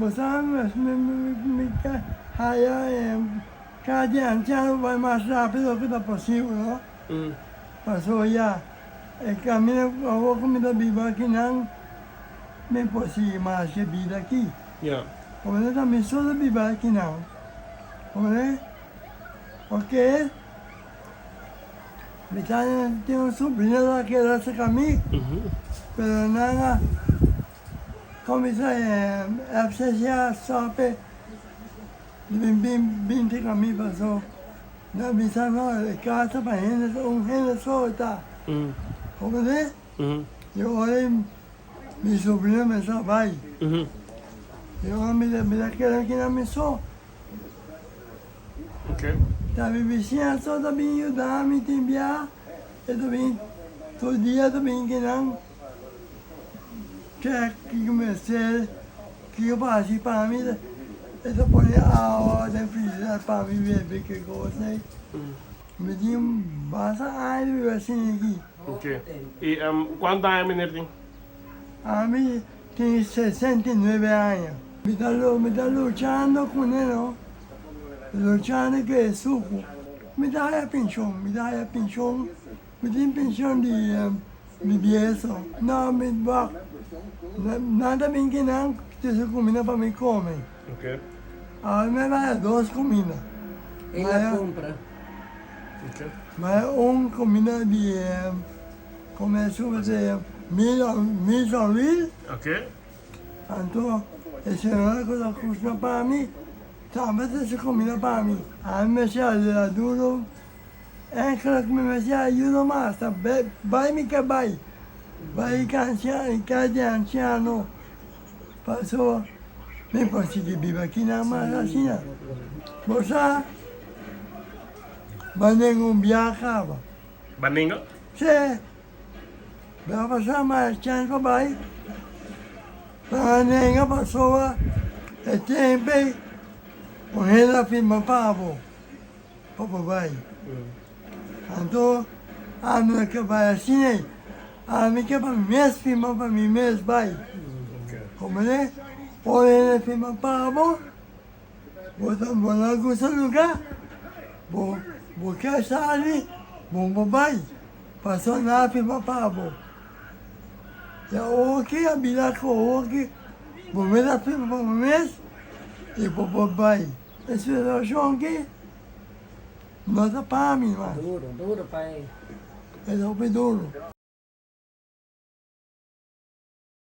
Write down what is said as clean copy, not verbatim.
Bo sa mi ta haya cada di anciano bai mas rapido cu ta posibel no. Pasobra ya e camino awor cu mi ta biba akinan mi por sigui mas e bida aki. Como ta mi so ta biba akinan. Comprende? Ok. Mi ta tin un sobrino ta keda cerca mi, pero nan a cuminsa FCC a stop e di bin bin cerca mi paso nan bisa no e casa pa hende un hende so ta. Comprende? Y ora mi sobrino mester a bay. Y ora mi ta keda aki na mi so. Ta mi bisiña so ta bin yuda mi tin bia e ta bin tur dia ta bin kinan check kiko mester kiko pa hasi pa mi e ta pone awa den freezer pa mi bebe ke kos ei mi tin basta aña ta biba asina aki. Y cuanto aña meneer tin? Ami tin 69 aña. Mi ta mi ta luchando cune no, luchando cu e sucu. Mi ta haya pension, mi ta haya pension, mi tin pension di di bieso. No, mi wak, nan ta bin kinan trece cuminda pa mi come. Awe mi a haya dos cuminda. El a cumpra. Mi haya un cuminda di. Come su di Meals on Wheels. Anto e señora cu ta cushna pa mi tambe ta haci comida pa mi. Ami mester ayuda duro, enkele cu mi mester ayuda mas ta bay mi ke bay, bay cas di anciano pasobra mi por sigui biba aki nan mas asina. Bo sa, manera un biaha caba. Baninga? Sí. Bia pasá mas chèns pa bai Baninga pasobra e tempu ei un hende a firma pa bo pa bo bai. Anto ami no ke bai asina ei. Ami ke pa mi mes firma pa mi mes bai. Komprende? Ora hende firma pa bo. Bo ta bo na gusta luga bo bo ke sali bo bo bai paso nan a firma pa bo ya oki a bira ku oki bo mes a firma pa bo mes i bo por bai e situashon aki no ta pa mi mas Duro, duro pa e. E ta hopi duro.